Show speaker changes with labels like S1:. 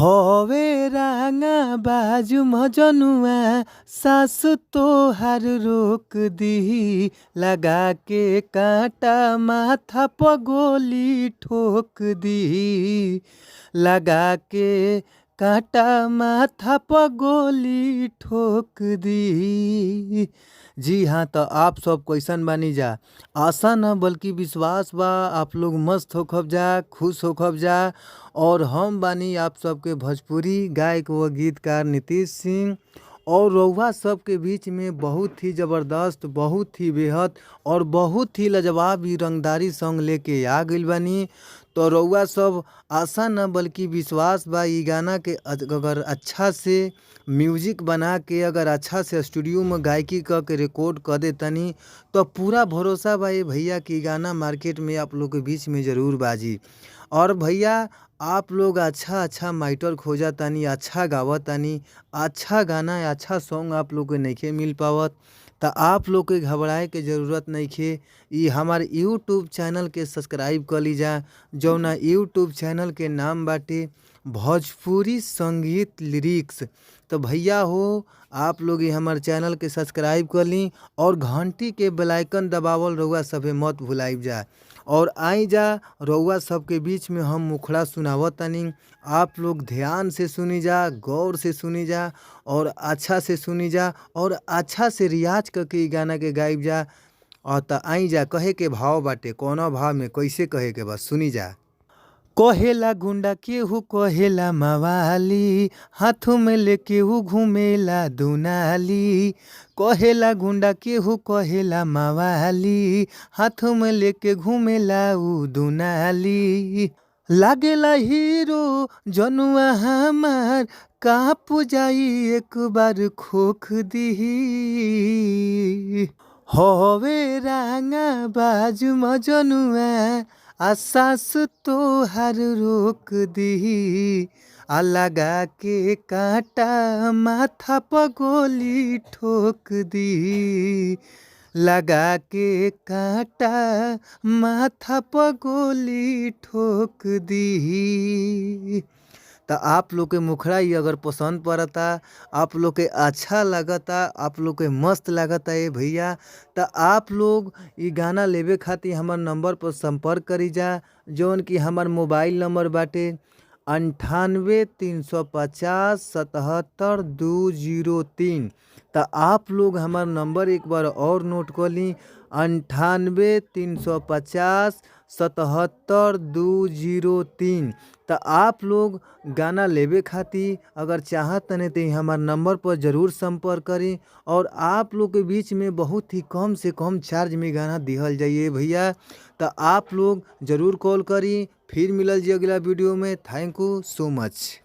S1: हवे रांगा बाजू मजनुआ सासु तोहार रोक दिही, लगा के कांटा माथा प गोली ठोक दिही, लगा के कांटा माथा प गोली ठोक दिही। जी हाँ, तो आप सब कैसन बानी जा? आशा न बल्कि विश्वास बा आप लोग मस्त होखब जा, खुश होखब जा। और हम बानी आप सबके भोजपुरी गायक व गीतकार नीतीश सिंह और रउआ सबके बीच में बहुत ही ज़बरदस्त, बहुत ही बेहद और बहुत ही लाजवाब ई रंगदारी सॉन्ग लेके आ गइल बानी। तो रउआ सब आशा न बल्कि विश्वास बा ई गाना के अगर अच्छा से म्यूजिक बना के अगर अच्छा से स्टूडियो में गायकी क के रिकॉर्ड कर देतनी तो पूरा भरोसा बा ये भैया कि गाना मार्केट में आप लोग के बीच में ज़रूर बाजी। और भैया आप लोग अच्छा अच्छा माइटर खोजतानी, अच्छा गावतानी, अच्छा गाना अच्छा सॉन्ग आप लोग के नइखे मिल पावत त आप लोग के घबराए के ज़रूरत नइखे। ई हमार यूट्यूब चैनल के सब्सक्राइब कर लीजा, जौना यूट्यूब चैनल के नाम बाटे भोजपुरी संगीत लिरिक्स। तो भैया हो आप लोग ये हमार चैनल के सब्सक्राइब कर ली और घंटी के बेल आइकन दबावल रउआ सभे मत भुलाइब जा। और आई जा रउआ सबके बीच में हम मुखड़ा सुनावतानी, आप लोग ध्यान से सुनी जा, गौर से सुनी जा और अच्छा से सुनी जा और अच्छा से रियाज करके ई गाना के गाइब जा। और त आई जा कहे के भाव बाटे, कौना भाव में कैसे कहे के बा सुनी जा। कहेला गुंडा केहू कहेला मवाली, हाथों में लेके ऊ घूमेला दुनाली। कहेला गुंडा केहू कहेला मवाली, हाथों में लेके घूमेला ऊ दुनाली। लागेला हीरो जनुआ हमार, कांप जाई एक बार खोख दिही। हवे रांगा बाजू मजनुआ आ सासु तोहार रोक दिही, आ लगा के कांटा माथा प गोली ठोक दिही, लगा के कांटा माथा प गोली ठोक दिही। तो आप लोग के मुखड़ा ही अगर पसंद पड़ता, आप लोग के अच्छा लगता, आप लोग के मस्त लगता ये भैया, तो आप लोग ये गाना लेवे खातिर हमार नंबर पर संपर्क करी जा, जौन कि हमार मोबाइल नंबर बाटे 98 350 77 203। तो आप लोग हमार नंबर एक बार और नोट कर ली, 98 350 77 203। तो आप लोग गाना लेवे खातिर अगर चाहत तनी तो हमार नंबर पर ज़रूर संपर्क करी और आप लोग के बीच में बहुत ही कम से कम चार्ज में गाना दिहल जाइए भैया। तो आप लोग ज़रूर कॉल करी। फिर मिलल जी अगला वीडियो में। Thank you so much.